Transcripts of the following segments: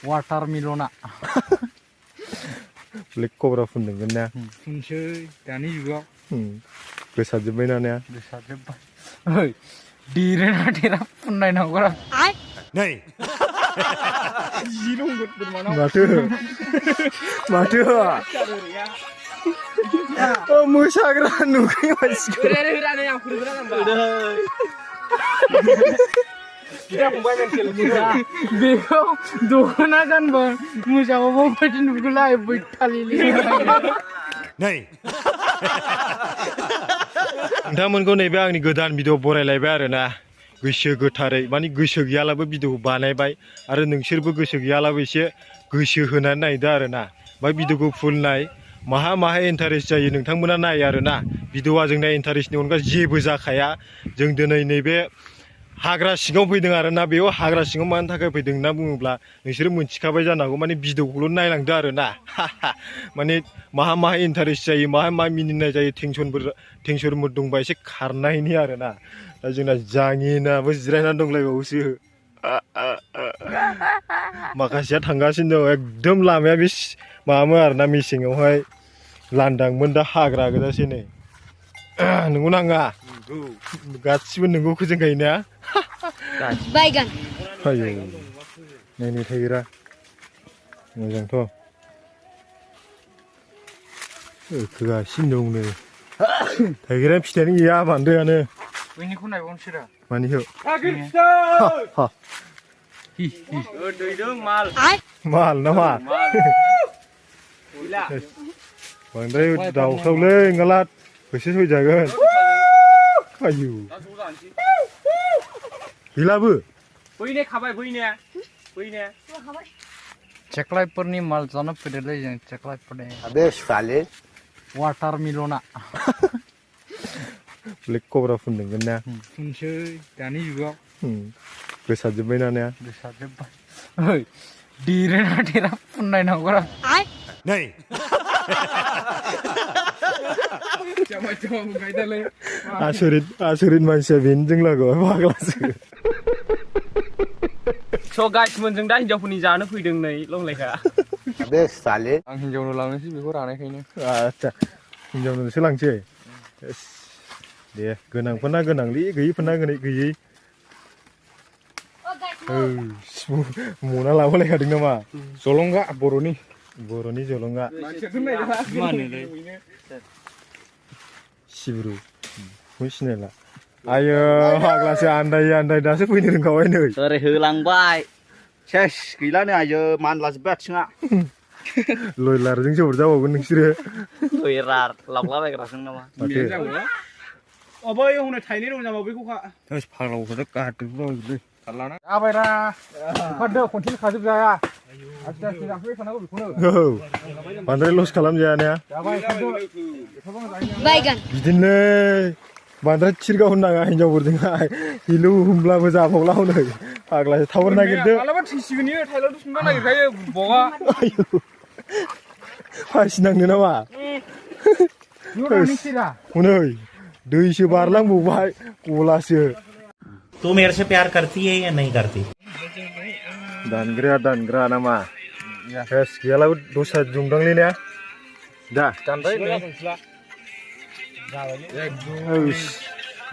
वाटारमेलना black कब्रा फुनदोंमोन ना फुनसै दानि जुगाव गोसारजोब्बाय ना ने गोसारजोब्बाय ओइ देरोना देरा फुननायनांगौरा नै जि दंगोन बोरमानाव माथो मोसाग्रा नुखै मानसिखौ बेखौ दख'ना गानबा मोसाबाबो बायदि नुगोलाय बैथालिलि नै नोंथांमोनखौ नैबे आंनि गोदान भिडिअ बरायलायबाय आरोना गोसो गोथारै माने गोसो गैयालाबो भिडिअखौ बानायबाय आरो नोंसोरबो गोसो गैयालाबो एसे गोसो होनानै नायदो आरोना ओमफ्राय भिडिअखौ फुल नाय माहा इन्टारेस्ट जायो नोंथांमोना नाय आरोना भिडिअआ जोंना इन्टारेस्टनि अनगा जेबो जाखाया जों दिनै नैबे हाग्रा सिङाव फैदों आरोना बेयाव हाग्रा सिङाव मानि थाखाय फैदों होनना बुङोब्ला नोंसोरो मोनथिखाबाय जानांगौ माने भिडिअखौल' नायलांदो आरोना माने माहा इन्टारेस्ट जायो माहा मिनिनाय जायो टेनसनफोर दंबा एसे खारनायनि आरोना दा जोंना जाङिनाबो जिरायनानै दंलायबावोसो माखासेया थांगासिनो दं एकदम लामाया बे माबामोन आरोना मेसेङावहाय लांदांमोन दा हाग्रा गोजासै नै नंगौ नाङा गासिबो नोंगौ खोजोंखायो ना बायगान आयौ नायनो थाइगिरा मोजांथ' खोगासिनो दं नै थाइगिरा फिथाइयानो गैया बान्दोआनो बैनिखौ नायबावनोसैरा मानिखौ दैदों माल ना मा बांद्राय दावसावलै ओंगाला होसो सयजागोन आयु गैलाबो बैने खाबाय बैने चेकलाइफोरनि माल जानो फैदोलै जों चेकलाइफोरनि अबे साले वाटारमेलना ब्लेक कब्रा फुनदोंमोन ना फुनसै दानि जुगाव गोसारजोब्बाय ना ने गोसारजोब्बाय ओइ देरोना देरा फुननायनांगौरा नै आसरित मानसिया बेनो जों लागोआव फाग्लासो स' गाइसमोनजों दा हिनजावफोरनि जानो फैदों नै लंलायखा अबे साले आं हिनजावनो लांनोसै बेखौ रानायखायनो आदसा हिनजावनोसो लांसै दे गोनांफोरना गोनांलै गैयैफोरना गैयै मना लाबोलायखादों नामा जलंगा बर'नि जलंगा सिब्रु सिनायला आयो फाग्लासो आन्दाय दासो फैनो रोंखाबाय नै ओरै होलांबाय सेस गैलानो आयो मानलाजोब्बाय आथिङा लयलारजोंसो हरजाबावगोन नोंसोरो लयलार लावलाबायग्राजों नामा बै हनै थाइनै दं जामा बैखौ फाग्लाखौथ' गारदों जाबायरा ओंखारदो खनसेनो खाजोबजाया आस्ते जाफैबाय थानांगौ बेखौनो बांद्राय लस खालामजाया ने बायगान बिदिनो बांद्राय थिरगाव होनाङा हिनजावफोरजोंहाय हिलु हुमब्लाबो जाबावला हनै फाग्लासो टावार नागिरदो मालाबा थैसिगोन इयो थाइलारथ' संनो नागिरखायो बगा फासि नांनो नामा हनै दैसो बारलांबावबाय गलासो तू मेरे से प्यार करती है या नहीं करती दानग्रा नामा फेस गैयालाबो दस्रा दुंदांलै ने दा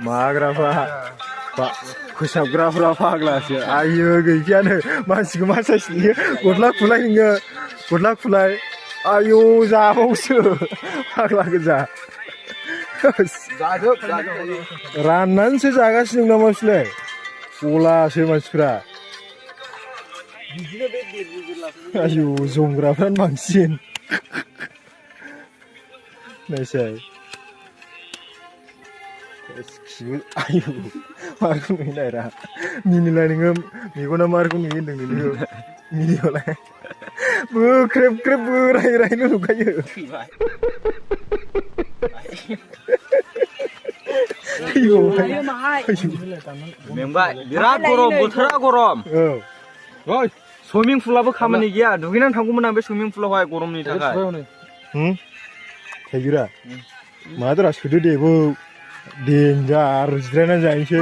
माग्राफ्रा फोसाबग्राफ्रा फाग्लासो आयो गैखायानो मानसिखौ मा साइस नुयो गस्ला खुलाय नोङो गस्ला खुलाय आयौ जाबावसो फाग्ला गोजा राननानैसो जागासिनो दं नामा बिसोरलाय गलासो मानसिफ्रा आयु जमग्राफ्रानो बांसिन नायसाय आयु मारखौ नुयो नायरा मिनिलाय नोङो मेगना मारखौ नुयो होनदों नोङो मिनियावलाय बोख्रेब बोरायनो नुखायो मेंबाय बिराद गरम बोथोरा गरम सुइमिं पुलाबो खामानि गैया दुगैनानै थांगौमोन आं बे सुइमिं पुलावहाय गरमनि थाखाय थाइगिरा मादरा सोदो दे बो देन्जार जिरायनानै जाहैसै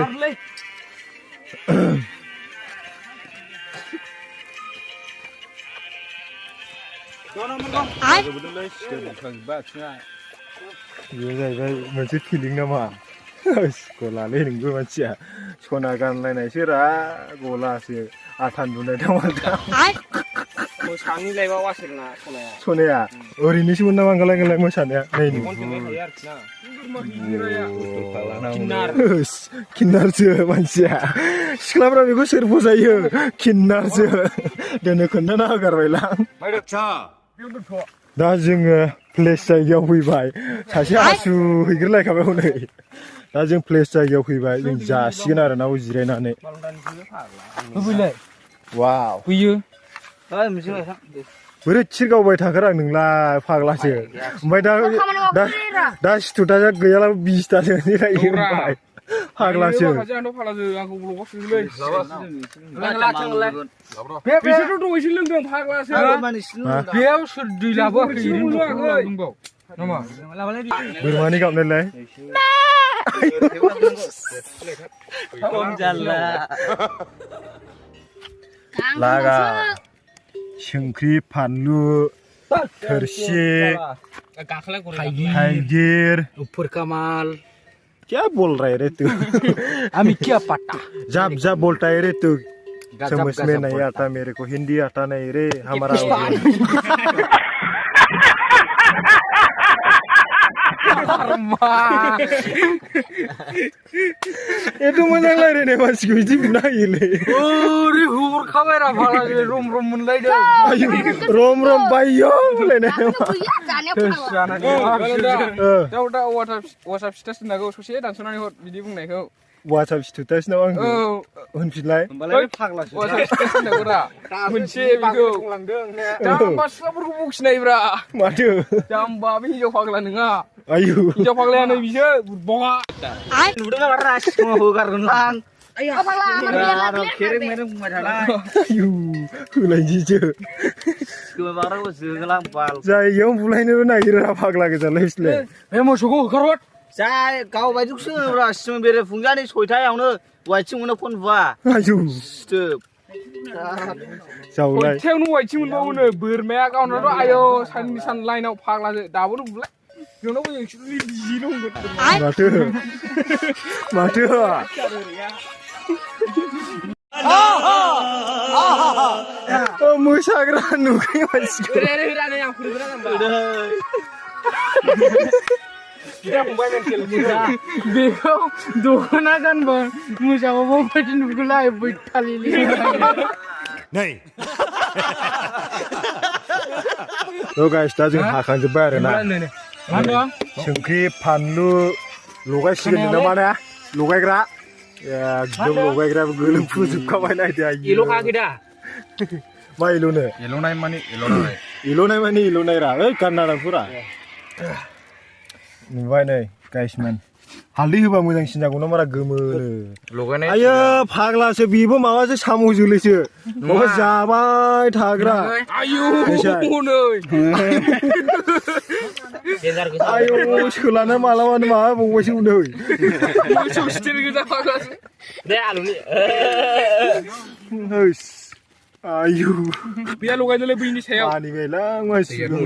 जोबोदोंलै सिथोब आथिङा बेयो जाहैबाय मोनसे फिलिं नामा गलालै नोंबो मानसिया सना गानलायनायसो रा गलासो आथान दुनाय दामादाम मोसानिलायबा वासोरना सनाया सनाया ओरैनोसोमोन नामा गालाय मोसानाया नै थायो आरोखि ना किन्नारसो मानसिया सिख्लाफ्रा बेखौ सोर फसायो किन्नारसो दोनो खोन्थाना होगारबायलां दा जोङो प्लेस जायगायाव फैबाय सासे आसु हैग्रोलायखाबाय हनै दा जों प्लेस जायगायाव फैबाय जों जासिगोन आरो ना जिरायनानै वाव फैयो बोरै थिर गावबाय थाखार आं नोंलाय फाग्लासो ओमफ्राय दा सिथुटा गैयालाबो 20थासो जिरायबाय फाग्लासो बिसोरथ' दहायसो लोंदों फाग्लासो बेयाव सोर दै लाबोआखै बोरमानि गाबनायलाय लागा संख्रि फानलु थोरसि थाइगिर ऊपर कमाल क्या बोल रहा है रे तू हमें क्या पता जब जब बोलता है रे तू समझ में नहीं आता मेरे को हिंदी आता नहीं रे हमारा itu मोजां रायलायनाय मानसिखौ बिदि बुंनो हायोलै ओरै हरखाबायरा फाग्लासो रम रम मोनलायदों आयु रम रम बायो होनलायनाय दा वाट्सएप स्टेटास होनांगौ ससे दानस'नानै हर बिदि बुंनायखौ वाट्सएप स्टेटास नामा आंखौ होनफिनलाय फाग्लासो वाट्सएप स्टेटास होनांगौरा मोनसे बेखौ जाम्बा सिख्लाफोरखौ बखिनायब्रा माथो जाम्बा बे हिनजाव फाग्ला नङा आयु हिनजाव फाग्लायानो बिसो बुरबङा नुदों नामा रासिखौ होगारगोन आं Ayo, खेरें मेरें बुंबाय थानाय आयु होलायनोसो गोबाराव जोगोलां बाल जायगायाव बुलायनोबो नागिरा फाग्ला गोजालाय बिसोरलाय बे मोसौखौ होखारहर जाय गाव बायदिखौसो होनोब्रा सिम बेरे फुंजानि 6थायावनो वाइथिं मोनो फन बुवा आयु सिथोब जावलाय सयथायावनो वाइथिं मोनबावोनो बोरमाया गावनाथ' आयौ साननि सान लाइनाव फाग्लासो दाबोनो बुलाय जोंनावबो एक्सुलि बिजि दंमोन माथो मोसाग्रा नुखायो मानसिखौ बेखौ दख'ना गानबा मोसाबाबो बायदि नुगोलाय बैथालि गाइस दा जों हाखांजोब्बाय आरो ना संख्रि फानलु लगायसिगोन ना माने लगायग्रा एकदम लगायग्राबो गोलोमफ्रुजोबखाबाय नायदो एल'खाखै दा मा एल'नो एल'नाय माने एल'नाय रा ओइ गानना फुरा नुबाय नै गाइसमोन हालदै होबा मोजांसिन जागौ ना मारा गोमोनो लगायनाय आयो फाग्लासो बेबो माबासो साम' जोलैसो माबा जाबाय थाग्रा आयु आयु सोलाना मालाबानो माबा बावबायसो नै मोसौ स्टिल गोजा फाग्लासो दे आलुनि आयु बेया लगायदोलै बैनि सायाव आनिबायलां मानसिखौ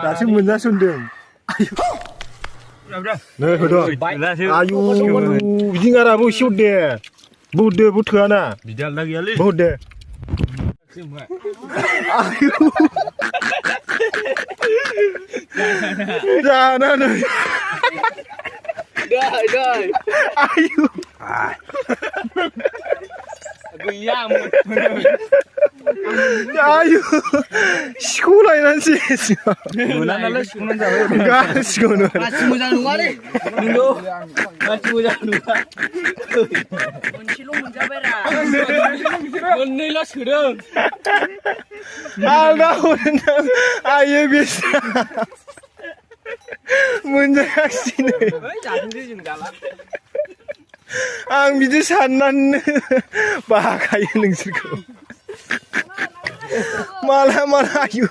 दासो मोनजासनदों नै होदो आयु बिदि गाराबो एसे हरदे बहुददे थोआना बिदि आलदा गैयालै बहुददे आयु जानानै आयु गैया आयु सिख'लायनानैसो मोना नालाय सिख'नानै जाबाय गासिखौनो मानसि मोजां नङालै नोंगौ मानसि मोजां नङा मोनसेल' मोनजाबायरा मोननैल' सोदों आलदा हरदों आयो बेसा मोनजायाखिसै जाथोंसै जों जाला आं बिदि साननानै बाखायो नोंसोरखौ माला आयु